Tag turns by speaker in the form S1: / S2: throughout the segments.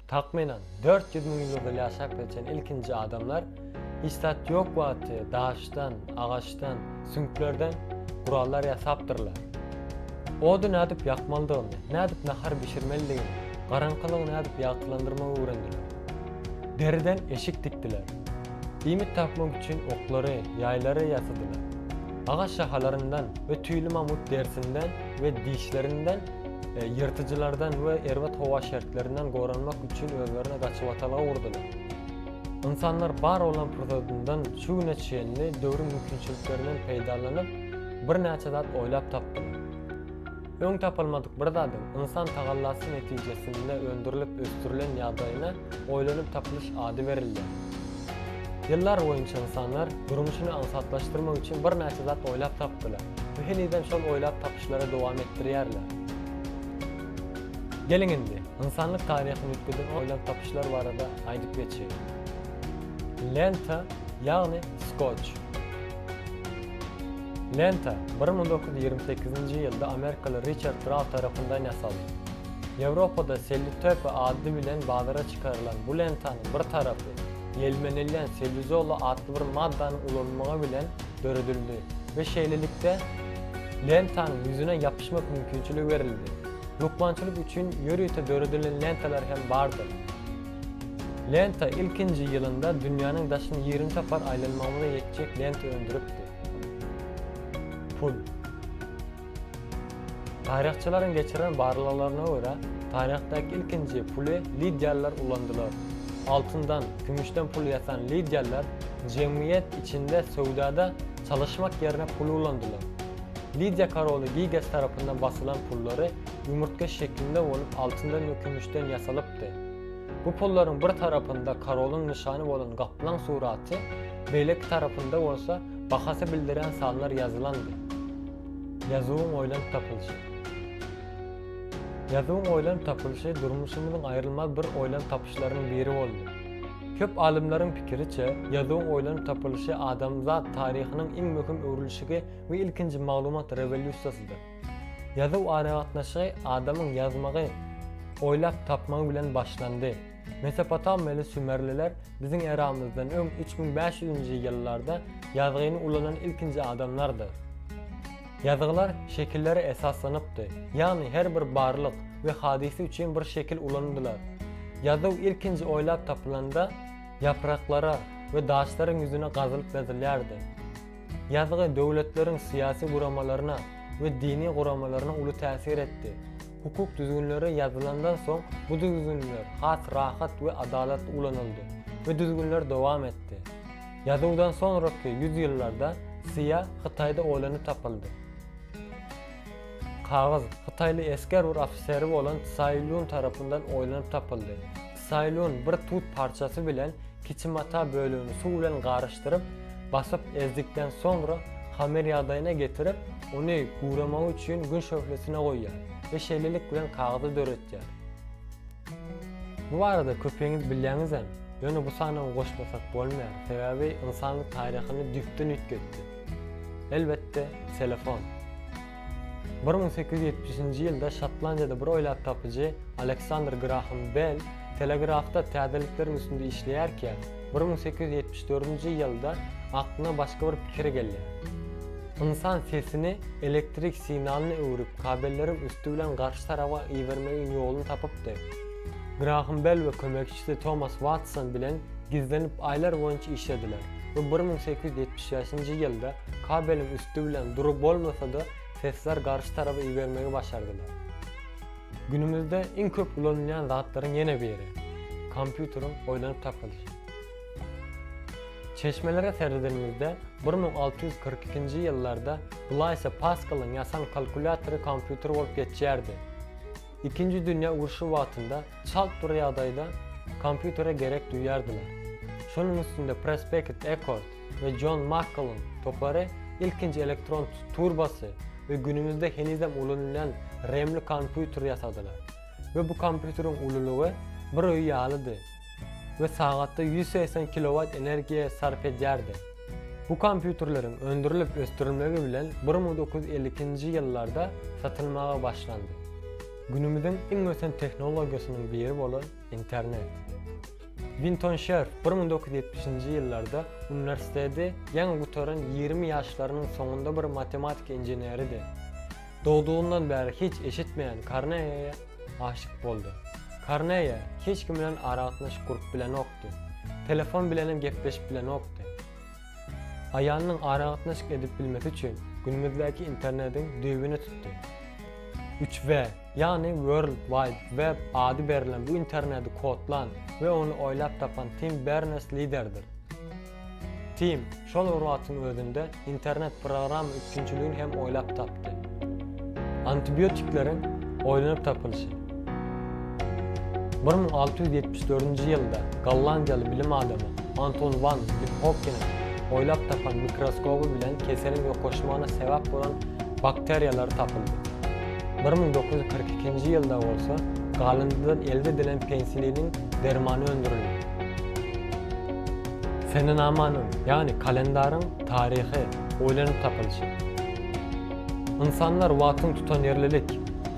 S1: Takmynan 400 müň ýyl ozal ýaşap geçen ilkinji adamlar hiç zat ýok wagty daşdan, agaçdan, süňklerden gurallar ýasapdyrlar. Ody nädip ýakmalydygyny, nädip nahar bişirmelidigini, garaňkylygy nädip ýagtylandyrmagy öwrendiler. Deriden eşik tikdiler. Iýmit tapmak üçin oklary, ýaýlary ýasadylar. Agaç şahalaryndan we tüýli mamut derisinden we dişlerinden ýyrtyjylardan we erbet howa şertlerinden goranmak üçin özlerine gaçybatalga gurdular. Ynsanlar bar bolan pursatyndan şu güne çenli döwrüň mümkinçiliklerinden peýdalanyp, birnäçe zat oýlap tapdylar. Öň tapylmadyk bir zadyň ynsan tagallasy netijesinde öndürilip ösdürilen ýagdaýyna oýlanyp tapylyş ady berilýär. Ýyllar boýunça ynsanlar durmuşyny aňsatlaşdyrmak üçin birnäçe zat oýlap tapdylar we henizem şol oýlap tapyşlary dowam etdirýärler. Geliň indi, ynsanlyk taryhyny üýtgeden oýlap tapyşlar barada aýdyp geçeýin. Lenta, ýagny skotç. Lenta 1928-nji ýylda amerikaly Riçard Rau tarapyndan ýasaldy. Ýewropada sellutepe ady bilen bazara çykarylan bu lentanyň bir tarapy ýelmenilýän sellýuzola atly bir maddanyň ulanylmagy bilen döredildi we şeýlelikde lentanyň ýüzüne ýapyşmak mümkinçiligi berildi. Lukmançylyk üçin ýörite döredilen lentalar hem bardyr. Lenta ilkinji ýylynda dünýäniň daşyny 20 sapar aýlanmagymyza ýetjek lenta öndüripdi. Pul. Taryhçylaryň geçiren barlaglaryna görä, taryhdaky ilkinji puly lidiýalylar ulandylar. Altyndan, kümüşden pul ýasan lidiýalylar jemgyýet içinde söwdada çalyşmak ýerine puly ulandylar. Lidiýa koroly Giges tarapyndan basylan pullary ýumurtga şeklinde bolup altyndan we kümüşden ýasalypdy. Bu pullaryň bir tarapynda korolyň nyşany bolan gaplaň suraty, beýleki tarapynda bolsa bahasy bildirýän sanlar ýazylandy. Ýazuwyň oýlanyp tapylyşy. Ýazuwyň oýlanyp tapylyşy durmuşymyzyň aýrylmaz bir oýlanyp tapyşlarynyň biri boldy. Köp alymlaryň pikiriçe, ýazuwyň oýlanyp tapylyşy adamzat taryhynyň iň möhüm öwrülişigi we ilkinji maglumat rewolýusiýasydyr. Ýazuw aragatnaşygy adamyň ýazmagy oýlap tapmagy bilen başlandy. Mesopotamiýaly sümerliler biziň eramyzdan öň 3500-nji ýyllarda ýazgyny ulanan ilkinji adamlardyr. Ýazgylar şekillere esaslanypdy, ýagny her bir barlyk we hadysa üçin bir şekil ulanydylar. Ýazuw ilkinji oýlap tapylanda ýapraklara we daşlaryň ýüzüne gazylyp ýazylýardy. Ýazgy döwletleriň syýasy guramalaryna we dini guramalaryna uly täsir etdi. Hukuk düzgünleri ýazylandan soň bu düzgünler has rahat we adalatly ulanyldy we düzgünler dowam etdi. Ýazuwdan soňraky ýüz ýyllarda syýa Hytaýda oýlanyp tapyldy. Kagyz, hytaýly esger bir ofiseri bolan Tsaý Lun tarapyndan oýlanyp tapyldy. Tsaý Lun bir tut parçasy bilen kiçi mata bölegini suw bilen garyşdyryp, basyp ezdikden soňra hamyr ýagdaýyna getirip, ony guramagy üçin gün şöhlesine goýýar we şeýlelik bilen kagyzy döretýär. Bu barada köpiňiz bilýäňizem, ýöne bu sanawy goşmasak bolmaýar, sebäbi ynsanlyk taryhyny düýpden üýtgetdi. Elbetde, telefon. 1870-nji ýylda Şotlandiýada bir oýlap tapyjy Aleksandr Graham Bell telegrafda täzelikleriň üstünde işleýärkä, 1874-nji ýylda aklyna başga bir pikir gelýär. Ynsan sesini elektrik signalyna öwrüp, kabelleriň üsti bilen garşy taraba ibermegiň ýoluny tapypdy. Graham Bell we kömekçisi Tomas Watson bilen gizlenip aýlar boýunça işlediler we 1875-nji ýylda kabeliň üsti bilen dury bolmasa-da sesler garşy taraba ibermegi başardylar. Günümizde iň köp ulanylýan zatlaryň ýene biri, kompýuteriň oýlanyp tapylyşy. Çeşmelere seredenimizde, 1642-nji ýyllarda Blaise Paskalyň ýasan kalkulýatory kompýuter bolup geçýärdi. Ikinji dünýä urşy wagtynda çalt bir ýagdaýda kompýutere gerek duýýardylar. Şonuň üstünde Press Beckett Eckert we Jon Makkalyň topary ilkinji elektron turbasy we günümizde henizem ulanylýan remli kompýuter ýasadylar. We bu kompýuteriň ululygy bir öý ýalydy we sagatda 180 kilowat energiýa sarp edýärdi. Bu kompýuterleriň öndürilip ösdürilmegi bilen 1952-nji ýyllarda satylmaga başlandy. Günümiziň iň ösen tehnologiýasynyň biri bolan. Internet. Winton Şerf 1970-nji ýyllarda uniwersiteti ýaňy gutaran 20 ýaşlarynyň soňunda bir matematika inženeridi. Dogdugyndan bäri hiç eşitmeýän Korneýa aşyk boldy. Korneýa hiç kim bilen aragatnaşyk gurup bilenokdy. Telefon bilenem gepleşip bilenokdy. Aýalynyň aragatnaşyk edip bilmesi üçin günümizdäki internediň düýbüni tutdy. 3W, ýagny World Wide Web ady berlen bu internedi kodlan we ony oýlap tapan Tim Berners-Liderdir. Tim şol bir wagtyň özünde internet programma üpjünçiligini hem oýlap tapdy. Antibiotikleriň oýlanyp tapylyşy. 1674-nji ýylda gollandiýaly bilim adamy Anton wan Liphokkeniň oýlap tapan mikroskoby bilen keseliň ýokaşmagyna sebäp bolan bakteriýalar tapyldy. 1942-nji ýylda bolsa galyndydan elde edilen pensiliniň dermany öndürildi. Senenamanyň, ýagny kalendaryň taryhy, oýlanyp tapylyşy. Ynsanlar wagtyň tutanýerlilik,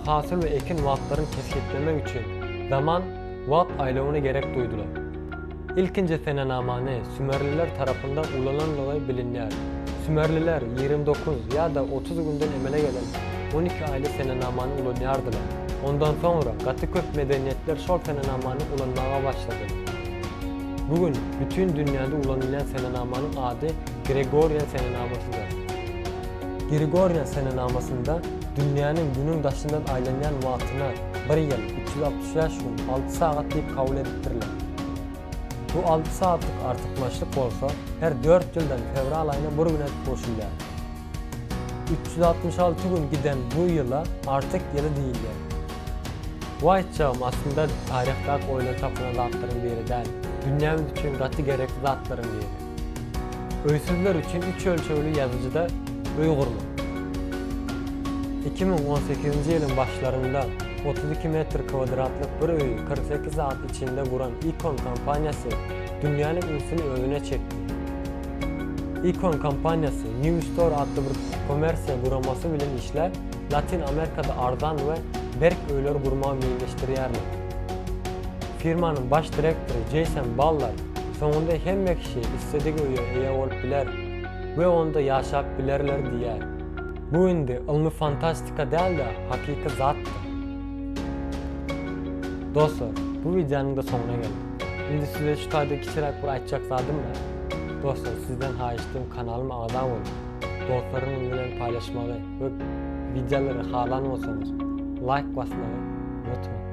S1: hasyl we ekin wagtlaryny kesgitlemek üçin zaman, wagt aýlawyny gerek duýdular. Ilkinji senenamany sümerliler tarapyndan ulananlygy bilinýär. Sümerliler 29 ýa-da 30 günden emele gelen 12 aýly senenamany ulanýardylar. Ondan soňra gaty köp medeniýetler şol senenamany ulanmaga başlady. Bu gün bütin dünýäde ulanylýan senenamanyň ady Gregorian senenamasydyr. Gregorian senenamasynda dünýäniň Günüň daşyndan aýlanýan wagtyna bir ýyl, 365 gün, alty sagat diýip kabul edipdirler. Bu alty sagatlyk artykmaçlyk bolsa her dört ýyldan fewral aýyna bir gün edip goşulýar. 366 gün giden bu ýyla Artyk ýyly diýilýär. Bu aýtjagym aslynda taryhdaky oýlanyp tapylan zatlaryň biri däl, dünýämiz üçin gaty gerekli zatlaryň biri. Öýsüzler üçin üç ölçegli ýazyjyda öý gurmak. 2018-nji ýylyň başlarynda 32 metr kwadratlyk bir öýi 48 sagat içinde guran Icon kompaniýasy dünýäniň ünsüni özüne çekdi. Icon kompaniýasy New Store atly bir kommersiýa guramasy bilen işläp, Latyn Amerikada arzan we berk öýler gurmagy meýilleşdirýärler. Firmanyň baş direktory Jeýson Ballard soňunda hemme kişi isledik öýe eýe bolup biler we onda ýaşap bilerler diýýär. Bu indi ylmy fantastika däl-de, hakyky zatdyr. Dostlar, bu wideonyň-da soňuna geldik. Indi size şu taýda kiçiräk bir aýtjak zadym bar. Dostlar, sizden haýyştym kanalyma agza bolup, dostlaryňyz bilen paýlaşmagy we wideolary halan bolsaňyz laýk basmagy unutmaň.